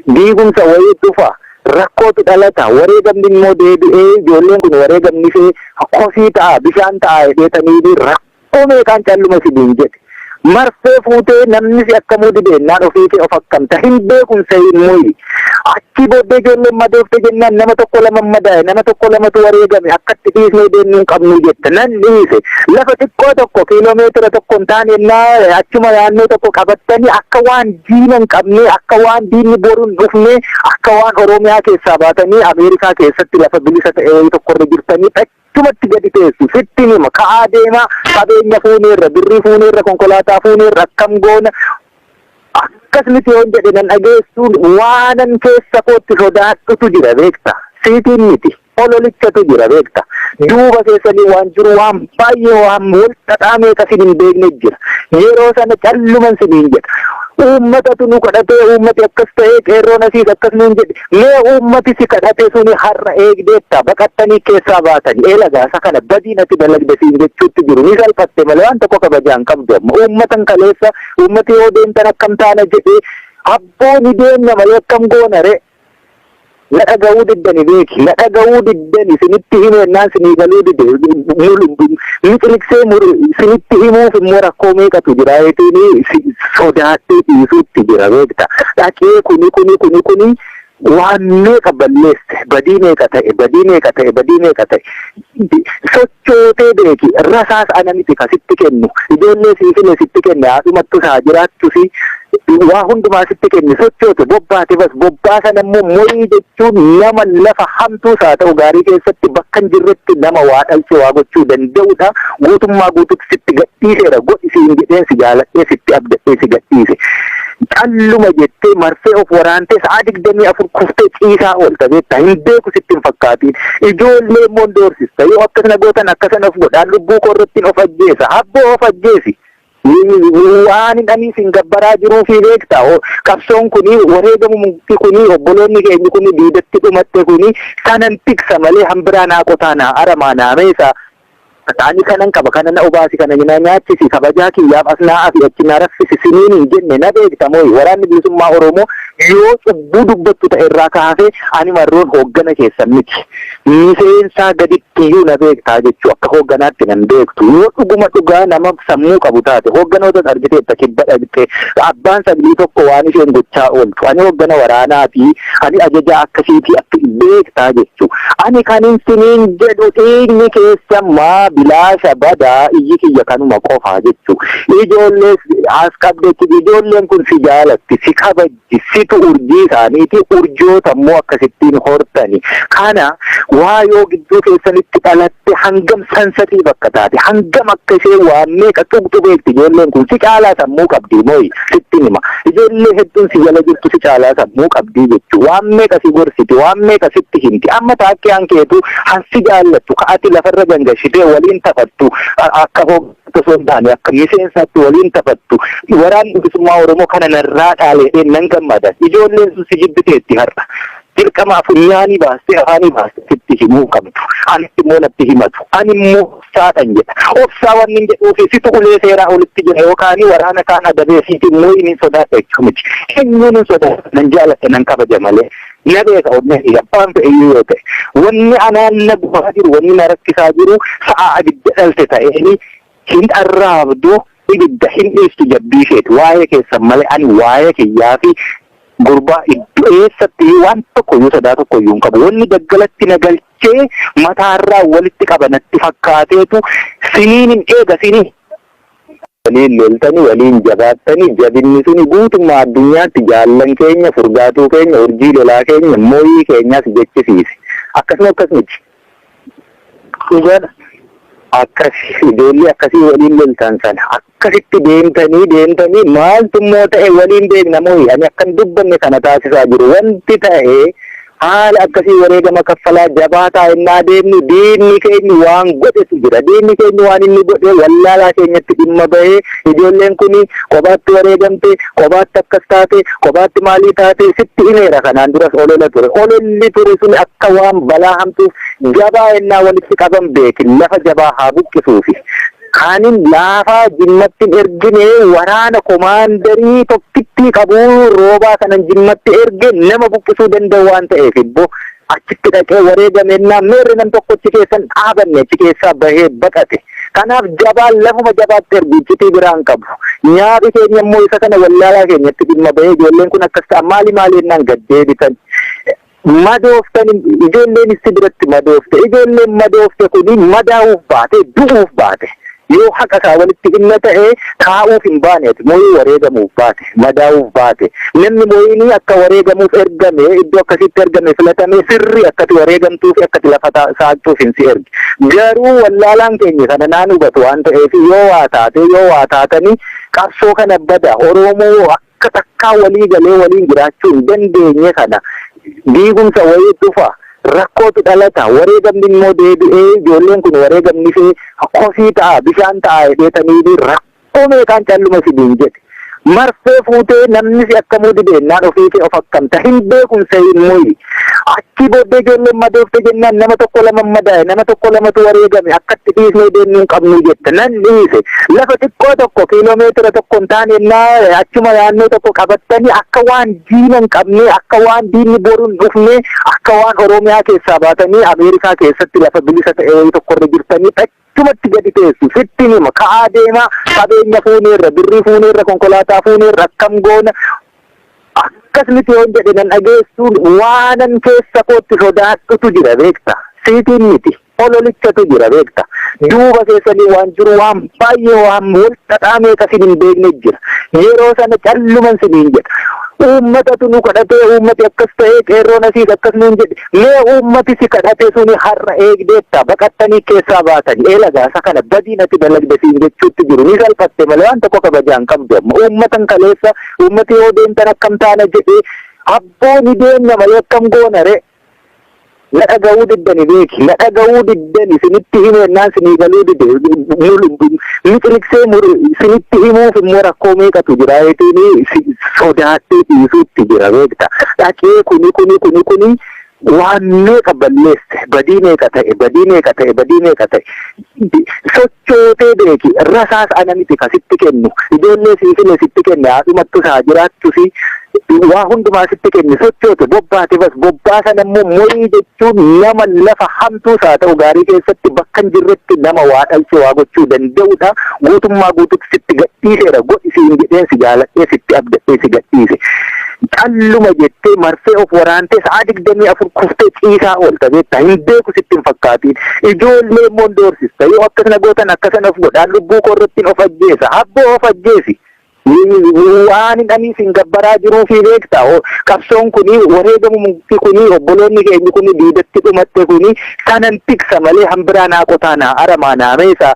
Diigumsa wayii dhufa. Rakkootu dhalata. Wareegamni immoo deebi'ee ijoolleen kun wareegamni ishee kosii ta'a, bishaan ta'a jedheetanii rakkoo meeqaan calluma isiniin jedhe. Marfee fuutee namni si akkamuu dide jennaan ofii kee of akkamta hin beekun se'iin moyi. Achii booddee ijoolleen madoofte jennaan nama tokko lama madaa'e, nama tokko lamatu wareegame, akkatti dhiisnee deemnuu hin qabnu jette. Nan dhiise. Lafa xiqqoo tokko kiiloomeetira tokko hin taane jennaa achuma naannoo tokko qabattanii akka waan diina hin qabne, akka waan diinni boru hin dhufne, akka waan Oromiyaa keessaa baatanii Ameerikaa keessatti lafa bilisa ta'e wayii tokkorra jirtanii achumatti gadi teessu. Sittin hima, ka'aa deemaa, qabeenya fuuneerra, birrii fuuneerra, konkolaataa fuuneerra, akkam goona? Akkas miti yoon jedhe nan dhageessuun waanan keessa kootti sodaadhutu jira beekta. Siitiin miti. Ololichatu jira beekta. Duuba keessanii waan jiru waan baay'ee waan wal xaxaa meeqa sin hin beekne jira. Yeroo sana calluman siniin jedha. Uummatatu nu kadhatee, uummati akkas ta'ee, qeerroon asiis akkas nuun jedhe. Mee uummati si kadhate suni har'a eegdeetta baqattanii keessaa baatanii eela gaasa kana badiin ati dalagde siin jechuutti jiru. Ni salphatte malee waan tokko kabajaa hin qabdu amma. Uummatan kaleessa uummati yoo deemtan akkam taana jedhee, abboo ni deemna malee akkam goona ree. Na dhaga'uu diddani beeki. Na dhaga'uu diddani sinitti himeennaan sinii galuu dide. Miciriqsee sinitti himuuf immoo rakkoo meeqatu jira jechuun sodaadhee dhiisuutti jira beekta. Dhaqee kuni kuni kuni kuni waan meeqa balleesse, badii meeqa ta'e, badii meeqa ta'e, badii meeqa ta'e. Sochootee beeki. Rasaas ana miti ka sitti kennu. Ijoollee sii file sitti kenne, haadhumattus haa jiraattusi, waa hundumaa sitti kenne, sochoote, bobbaate bas. Bobbaa sana immoo mo'ii jechuun nama lafa hamtuus haa ta'u gaarii keessatti bakka hin jirretti nama waa dhalchee waa gochuu danda'udha. Guutummaa guututti sitti gadhiiseera, godhi siin jedheen, si jaaladhee, sitti abdadhee si gadhiise. Calluma jettee marfee of waraantee sa'a 24 kuftee ciisaa oolta beektaa, hin beeku sitti hin fakkaatiin. Ijoollee immoo doorsista. Yoo akkas na gootan akkasan of godhaan, lubbuu koo irratti of ajjeesa. Abboo, of ajjeesi. Waan hin ani isin gabbaraa jiruu fi beektaa, qabsoon kuni, wareegamumti kuni, obboloonni keenyi kuni diidatti dhumatte kuni sanan tiksa malee hambiraa naa qotaa, naa aramaa, naa meesaa. Ani kanan qaba, kana na obaasi, kana na nyaachisi, kabajaa kiyyaaf as naa afi, achi na raffisi siniin hin jenne. Na beekta mooyi, Waraanni Bilisummaa Oromoo yoo cubbuu dubbattu ta'e irraa kaasee ani marroon hooggana keessan miti. Miseensaa gaditti iyyuu na beektaa jechuu, akka hoogganaatti nan beektu. Yoo dhuguma dhugaa nama sammuu qabu taate, hoogganootas argiteetta, kibba dhaqxe, abbaan saglii tokko waan isheen gochaa ooltu. Ani hooggana waraanaa fi ani ajajaa akkasiitii akka beektaa jechuu. Ani kanin siniin jedhu, dhiigni keessa maa bilaasha badaa? Iyyi kiyya kanuma qofaa jechuu. Ijoollee as qabdeetti, ijoolleen kun si jaalatti, si kabajji, situ urjii isaaniiti, urjoota immoo akkasittiin hortani. Kana waa yoo gidduu keessanitti dhalatte hangam sensitive akka taate, hangam akka ishee waan meeqa tuqxu beekti ijoolleen kun. Si caalaa sammuu qabdi mooyi, sitti hima. Ijoollee hedduun si jala jirtu si caalaa sammuu qabdi jechuu. Waan meeqa si gorsiti, waan meeqa sitti himti. Amma taakkiyaan keetu hansi jaallattu ka'ati lafarra gangashitee waliin taphattu, akka hooggantu osoo hin taane akka miseensaatti waliin taphattu. Waraanni Bilisummaa Oromoo kana narraa dhaalee nan gammada. Ijoolleen sun si jibbiteetti har'a. Dirqama funyaanii baastee afaanii baastee sitti himuu qabdu. Anitti immoo natti himatu. Ani immoo obsaadhan jedha. Obsaa wanni hin jedhuufi situ ulee seeraa olitti jira yookaan waraana kaan adabee siiti immoo inni sodaadha jechuu miti. Eenyuun hin sodaadha, nan jaaladha, nan kabaja malee. Na beeka onnee abbaan fe'e iyyuu yoo ta'e. Wanni anaan na gubaa jiru, wanni na rakkisaa jiru, sa'a abidda dhalte ta'eeni hin arraabdu, ibidda hin dhiistu jabbii isheeti. Waa'ee keessan malee ani waa'ee kiyyaa fi gurbaa iddoo eessatti waan tokko iyyuu sodaa tokko iyyuu hin qabu. Wanni daggalatti na galchee mataarraa walitti qaba natti fakkaateetu siniin hin eega siniin. Waliin loltanii, waliin jabaattanii, jabinni suni guutummaa addunyaatti jaallan keenya, furgaatuu keenya, urjii lolaa keenya, moyii keenyas jechisiise. Akkasuma akkas miti. Dhugaadha. Akkas ijoollee akkasii waliin loltan sana akkasitti deemtanii deemtanii maaltu immoo ta'e waliin beekna mooyi. Ani akkan dubbanne kana taasisaa jiru wanti ta'e, haala akkasii wareegama kaffalaa jabaataa innaa deemnu diinni keenya waan godhetu jira. Diinni keenya waan inni godhe, wallaalaa keenyatti dhimma bahee, ijoolleen kun kophaatti wareegamte, kophaatti akkas taate, kophaatti maalii taate sitti himeera. Kanaan duras olola ture. Ololli ture sun akka waan balaa hamtuuf jabaa innaa walitti qaban beekin lafa jabaa haa buqqisuufi. Kanin laafaa Jimmatti hin ergine, waraana komaandarii tokkittii qabu Roobaa kanan Jimmatti erge nama buqqisuu danda'u waan ta'eef ibbo achitti dhaqee wareegamennaa meerri nam tokkochi keessan dhaabanne achi keessaa bahee baqate. Kanaaf jabaan lafuma jabaatti ergu, iccitii biraa hin qabu. Nyaaphi keenya immoo isa kana wallaalaa keenyatti dhimma bahee ijoolleen kun akkas ta'a, maali maali jennaan gad deebitan. Madooftan, ijoolleen si biratti madoofte, ijoolleen madoofte kuni madaa'uuf baate, du'uuf baate. Yoo haqa isaa walitti himna ta'e, taa'uuf hin baane, ati mooyii wareegamuuf baate, madaa'uuf baate. Namni mooyinii akka wareegamuuf ergame, iddoo akkasitti ergame, filatame, sirrii akkati wareegamtuu fi akkati lafa saaqxuuf hin si erge. Garuu wallaalaan keenya kana naan hubatu waan ta'eef, yoo waa taate, yoo waa taatanii qabsoo kana bada Oromoo akka takkaa walii galee waliin jiraachuu hin dandeenye kana diigumsa wayii dhufa. Rakkootu dhalata, wareegamni immoo deebi'ee ijoolleen kun wareegamni ishee kosii ta'a, bishaan ta'a jedheetanii rakkoo meeqaan calluma isiniin jedhe. Marfee fuutee namni si akkamuu dideennaan ofii kee of akkamta hin beekun sa'iin moyi. Achii booddee ijoolleen madoofte jennaan, nama tokko lama madaa'e, nama tokko lamatu wareegame, akkatti dhiisnee deemnuu hin qabnu jette. Nan dhiise. Lafa xiqqoo tokko, kiiloomeetira tokko hin taane achuma naannoo tokko qabattanii, akka waan diina hin qabne, akka waan diinni boru hin dhufne, akka waan Oromiyaa keessaa baatanii Ameerikaa keessatti lafa bilisa ta'e wayii tokkorra jirtanii achumatti gadi teessu. Sitti hima, ka'aa deemaa, qabeenya fuuneerra, birrii fuuneerra, konkolaataa fuuneerra, akkam goona? Akkas miti yoon jedhe nan dhageessuun waanan keessa kootti sodaadhutu jira, beekta. Siitiin miti. Ololichatu jira, beekta. Duuba keessanii waan jiru waan baay'ee, waan wal xaxaa meeqa sin hin beekne jira. Yeroo sana calluman siniin jedha. Uummatatu nu kadhatee, uummati akkas ta'ee, qeerroon asiis akkas nuun jedhe. Mee uummati si kadhate suni har'a eegdeetta baqattanii keessaa baatanii. Eela gaasa kana badiin ati dalagde siin jechuutti jiru. Ni salphatte malee waan tokko kabajaa hin qabdu amma. Uummatan kaleessa uummati yoo deemtan akkam taana jedhee, abboo ni deemna malee akkam goona ree. Na dhaga'uu diddani, beeki. Na dhaga'uu diddani, sinitti himeennaan sinii galuu dide. Miciriqsee sinitti himuuf immoo rakkoo meeqatu jira jechuun sodaadhee dhiisuutti jira, beekta. Dhaqee kuni kuni kuni kuni waan meeqa balleesse, badii meeqa ta'e, badii meeqa ta'e, badii meeqa ta'e. Sochootee beeki, rasaas ana miti ka sitti kennu. Ijoollee siifile sitti kenne, haadhumattus haa jiraattusi, waa hundumaa sitti kenne, sochoote, bobbaate bas. Bobbaa sana immoo moyii jechuun nama lafa hamtuus haa ta'u gaarii keessatti bakka hin jirretti nama waa dhalchee waa gochuu danda'udha. Guutummaa guututti sitti gadhiiseera, godhi siin jedheen, si jaaladhee, sitti abdadhee si gadhiise. Calluma jettee marfee of waraantee sa'a 24 kuftee ciisaa oolta, beektaa, hin beeku sitti hin fakkaatiin. Ijoollee immoo hin doorsista. Yoo akkasana gootan akkasana of godhaan, lubbuu koo irratti of ajjeesa. Abboo, of ajjeesi. Waan hin ani isin gabbaraa jiruu fi beektaa, qabsoon kuni, wareegamumti kuni, obboloonni keenyi kuni diidatti dhumatte kuni sanan tiksa malee hambiraa naa qotaa, naa aramaa, naa meesaa.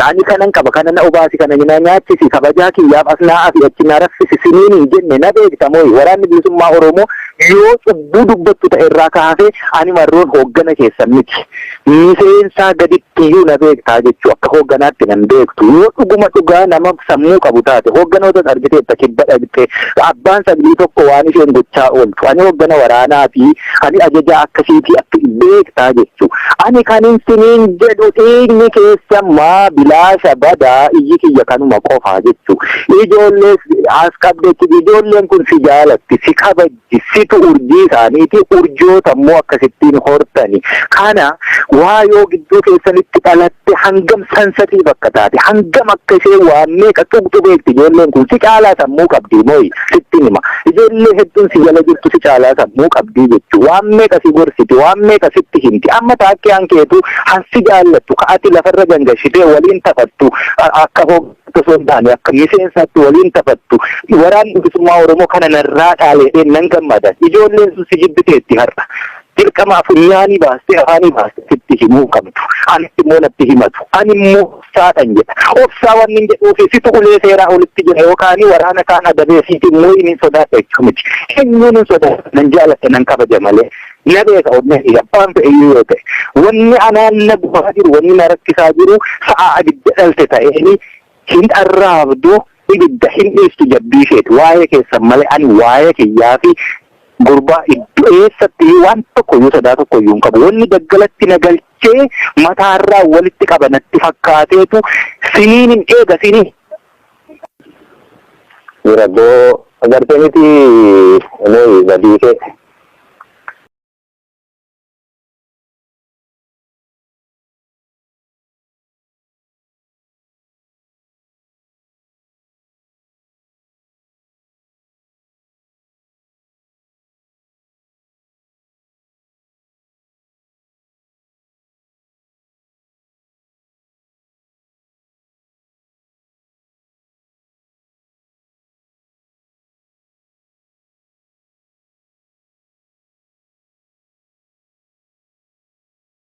Ani kanan qaba, kana na obaasi, kana na nyaachisi, kabajaa kiyyaaf as naa afi, achi na raffisi siniin hin jenne, na beekta mooyi. Waraanni Bilisummaa Oromoo yoo cubbuu dubbattu ta'e irraa kaasee ani marroon hooggana keessan miti. Miseensaa gaditti iyyuu na beektaa jechuu, akka hoogganaatti nan beektu. Yoo dhuguma dhugaa nama sammuu qabu taate, hoogganootas argiteetta, kibba dhaqxe, abbaan saglii tokko waan isheen gochaa ooltu. Ani hooggana waraanaa fi ani ajajaa akkasiitii akka beektaa jechuu. Ani kanin siniin jedhu, dhiigni keessan maa bilaasha badaa? Iyyi kiyya kanuma qofaa jechuu. Ijoollee as qabdetti, ijoolleen kun si jaalatti, si kabajji, situ urjii isaaniiti, urjoota immoo akkasittiin hortani. Kana waa yoo gidduu keessanitti dhalatte hangam sensitive akka taate, hangam akka ishee waan meeqa tuqxu beekti ijoolleen kun. Si caalaa sammuu qabdi mooyi, sitti hima. Ijoollee hedduun si jala jirtu si caalaa sammuu qabdi jechuu. Waan meeqa si gorsiti, waan meeqa sitti himti. Amma taakkee hankeetu hansi jaallattu ka'ati lafarra gangashitee waliin taphattu, akka hoogganatti osoo hin taane akka miseensaatti waliin taphattu. Waraanni Bilisummaa Oromoo kana narraa dhaaleedhee nan gammada. Ijoolleen sun si jibbiteetti har'a. Dirqama funyaanii baastee afaanii baastee sitti himuu qabdu. Anitti immoo natti himatu. Ani immoo obsaadhan jedha. Obsaa wanni hin jedhuufi situ ulee seeraa olitti jira yookaan waraana kaan adabee siiti immoo inni sodaadha jechuu miti. Eenyuun hin sodaadha, nan jaaladha, nan kabaja malee. Na beeka onnee abbaan fe'e iyyuu yoo ta'e. Wanni anaan na gubaa jiru, wanni na rakkisaa jiru, sa'a abidda dhalte ta'eeni hin arraabdu, ibidda hin dhiiftu jabbii isheeti. Waa'ee keessan malee ani waa'ee kiyyaa fi Gurbaa iddoo eessatti waan tokkoyyuu sodaa tokkoyyuu hin qabu. Wanni daggalatti na galchee mataarraa walitti qaba natti fakkaateetu siniin hin eega siniin. Jira boo agartee miti mooyi badii kee.